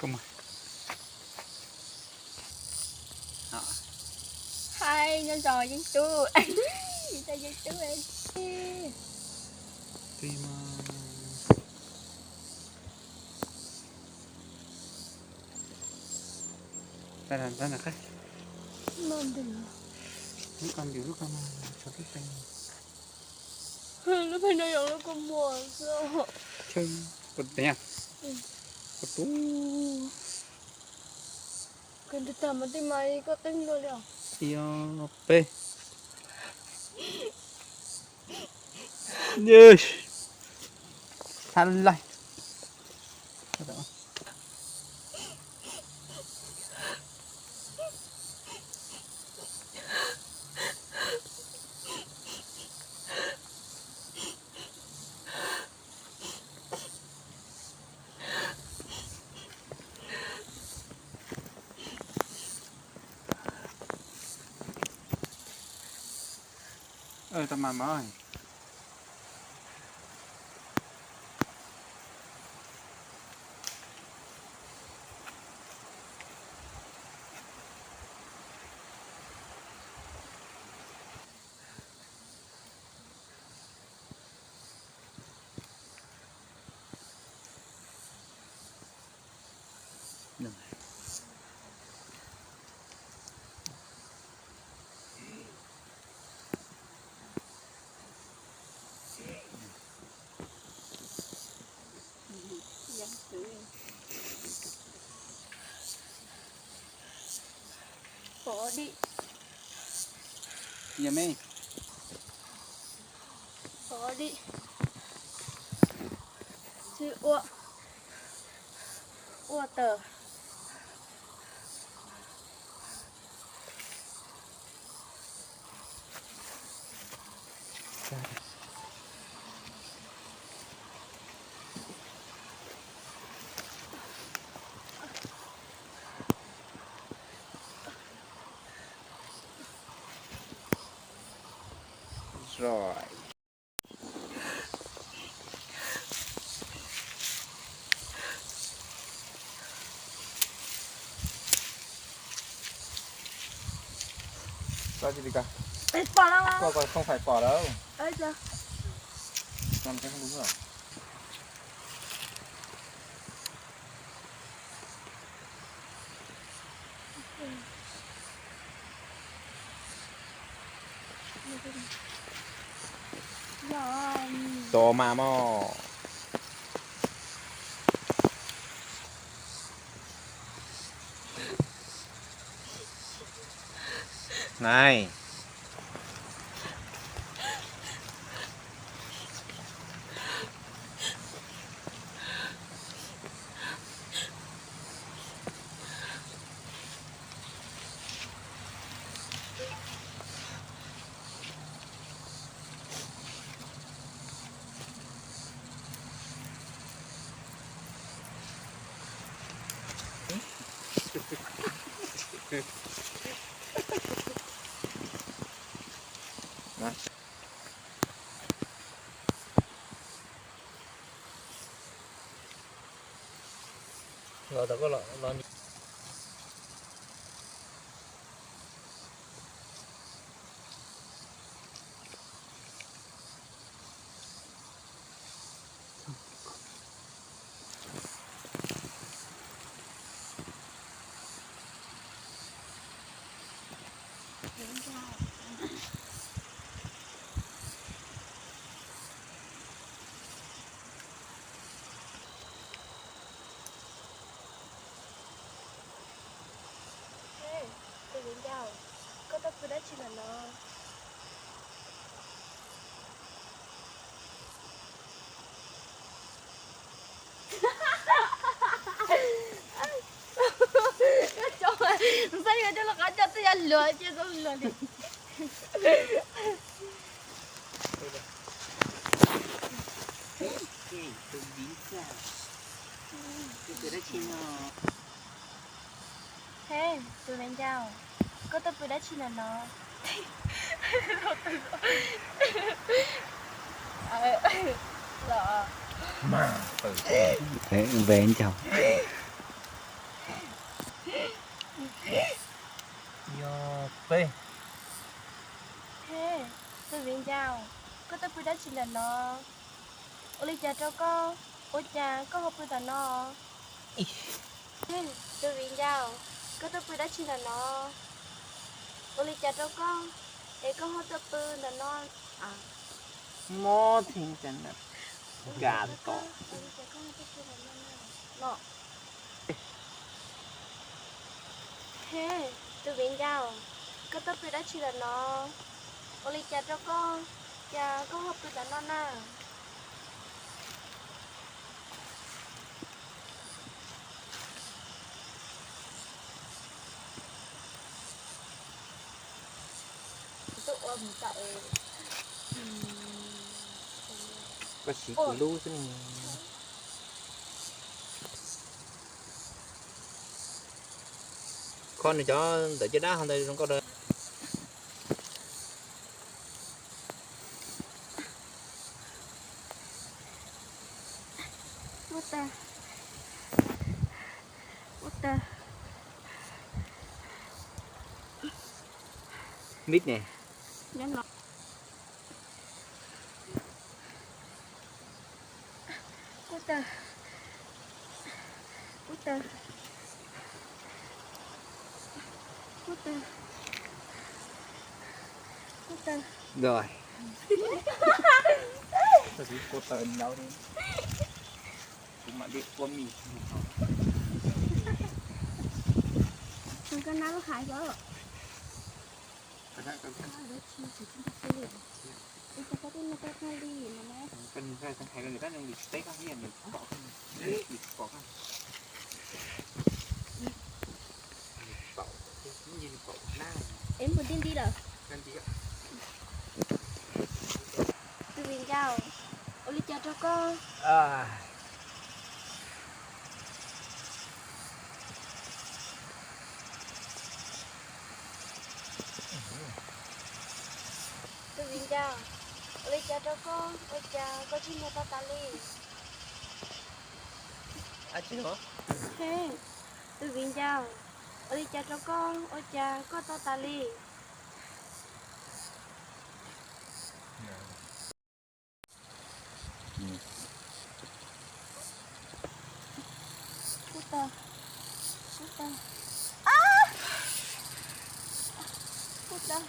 Koj mas. Hais nyob zoo Yeeb Tub. Yeeb Tub. Tij mas. Tag nrho qab. Lub koj ntim lub koj mas tshuav lub pheej. Lub pheej no yog lub koj muag xwb. Koj tus, koj tus. Koj tus tag mas tij mas koj teeb dua li os. Ib ob peb. Txhab laij. Tau mas mas. Pov dim. Yog me. Pov dim. Tsis ua, ua tawm. Rồi. Có gì đi con? Ê, pom lawm. Con còn không phải pom đâu. Ê, kìa. Con thấy không đúng rồi. Tos mas mog. Nai. Los tau koj los los. Ê, tus viv ncaus, koj tuaj pw dab tsi ntawm no? Xav yog coj los qab coj twb yuav luag ces txhob luag li. Tus viv ncaus, koj tuaj pw dab tsi no? He, tus viv ncaus, koj tuaj pw dab tsi ntawm no? Los, viv ncaus. Yog peb. He, tus viv ncaus, koj tuaj pw dab tsi ntawm no? Ua li cas rau koj? Ua cas koj ho pw ntawm no? Tus viv ncaus, koj tuaj pw dab tsi ntawm no? Ua li cas rau koj es koj ho tuaj pw ntawm no? Mob thiab cas na, gam tom. He, tus viv ncaus, koj tuaj pw dab tsi ntawm no? Ua li cas rau koj, cas koj ho pw ntawm no na? Koj siv kuv lub xwb ne. Kho nws cov ntawm caj dab ho ntawd zoo nkauj dag. Ua tag. Ua tag. Mib ne. Ua tag. Ua tag. Ua tag. Ua tag. Rồi. Tao chỉ cô tao nấu đi. Cũng mà đi qua mì. Con có nấu hại đó. Es mus nti nti lawm. Tus viv ncaus, ua li cas rau koj? Tus viv ncaus, ua li cas rau koj, ua cas koj tsis mus tau tas li? He, tus viv ncaus, ua li cas rau koj, ua cas koj tau tas li? Kuj tag. Kuj tag. Kuj tag.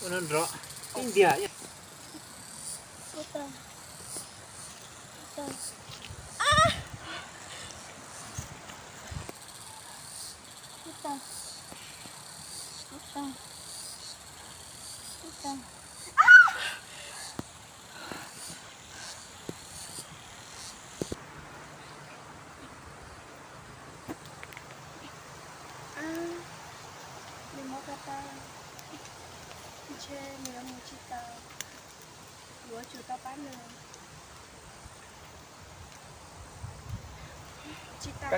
Ua no nrov tib ntiag. Kuj tag. Kuj tag. Kuj tag. Kuj tag. Kuj tag. Nws mob ko taw, ntshe nws yuav mus tsis tau, yuav tsum tau pab nws. Tsis tau.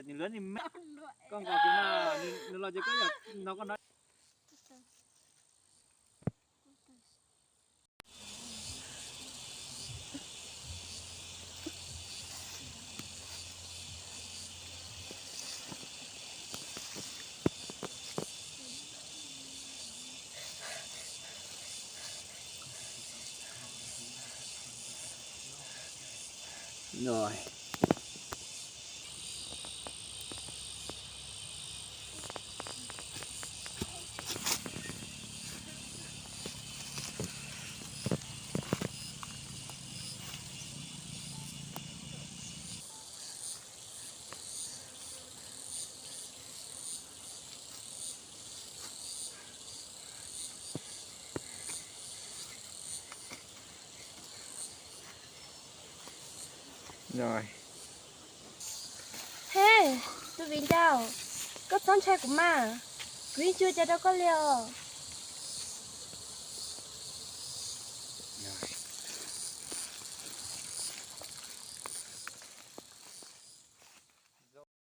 Nws lawv nws me, koj nqa kiag no, nws los ces koj yam no koj hnov. Rồi. Rồi. He, tus viv ncaus, koj txhob ntshai kuv mas, kuv yeej tsis ua cas rau koj li os.